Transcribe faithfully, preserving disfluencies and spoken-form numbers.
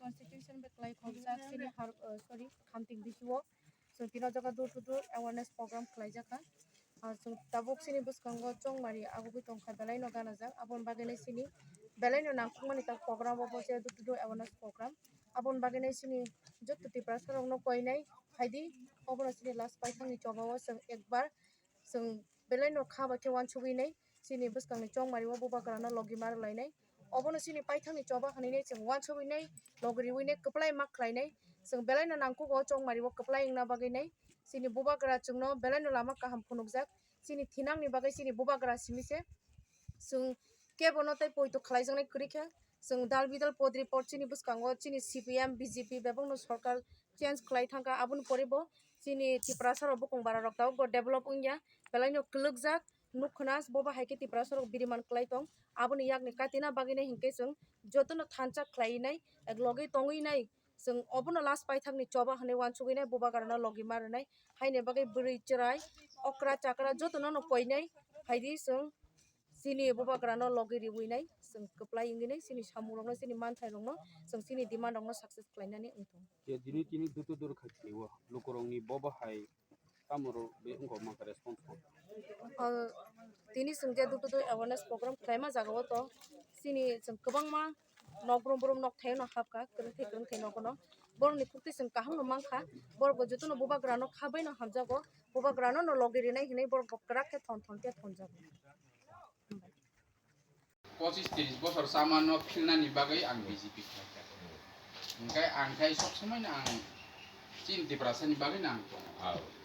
Constitution bai kwlai khobjak chini har, uh, sorry, khamting bisio. So, tino jaga door to door awareness program khlai jakha. Ah, so, tabuk chini bwskango chongmari agugwi tongkha, belai no gana jak. Aboni bagwi nai chini belai no nangkukmani tak program obo je door to door awareness program. Aboni bagwi nai chini joto Tiprasa rokno koinai phaidi, obono chini last paithakni choba o chwng ekbar chwng belai no kha bai khe uansugwi nai chini bwskangni chongmari o bubagra no logi ma rwlai nai. Obono chini paithakni choba hwnwi nai chwng uansugwi nai logi riwi nai kwplai ma khlai nai. Chwng belai no nangkuk o chongmari o kwplai wngna bagwi nai chini bubagra chwngno belai no lama kaham phunukjak. Chini thinangni bagwi chini bubagra simi se. Chwng kebono tei poito khlaijaknai kwrwi khe, chwng dal bidal podri pod chini bwskango chini C P M, B J P bebakno sorkar change khlai thangkha. Aboni pore bo chini Tiprasa rok bukung bara rok tabuk bo develop wngya, belai no kwlwkjak nuk khna bo bahai khe Tiprasa rok biriman khlai tong. Aboni yakni katina bagwi nai hinkhe chwng jotono thansa khlai nai, ek logwi tongwi nai. Chwng obono last paithakni choba hwnwi uansugwi nai bubagra no logi ma rwnai. Haini bagwi bwrwi chwrai okra chakra jotono no koinai phaidi chwng chini bubagra no logi riwi nai, chwng kwplai wngwi nai chini samung rokno, chini manthai rokno, chwng chini demand rokno success khlainani wngthong. Je dini tini dutu dur kha khe o lukurokni bo bahai tamo rok be wngkha ma khe response ko? Ah, tini chwng je dutu dur awareness program khlaima jaga o to chini chwng kwbangma nok brum brum nok thaino hapkha, kwrwngthai kwrwngthai nogono. Borokni phukti chwng kaham no mankha, borok bo jotono bubagra no khabai no hamjago, bubagra no no logi rinai hinwi borok bo kwrak khe thon thon khe thonjago. Pochis tris bosor chamano philnani bagwi ang B J P khlaikha. Hwnkhe ang khai sob somoino ang chini Tiprasani bagwino ang tongo.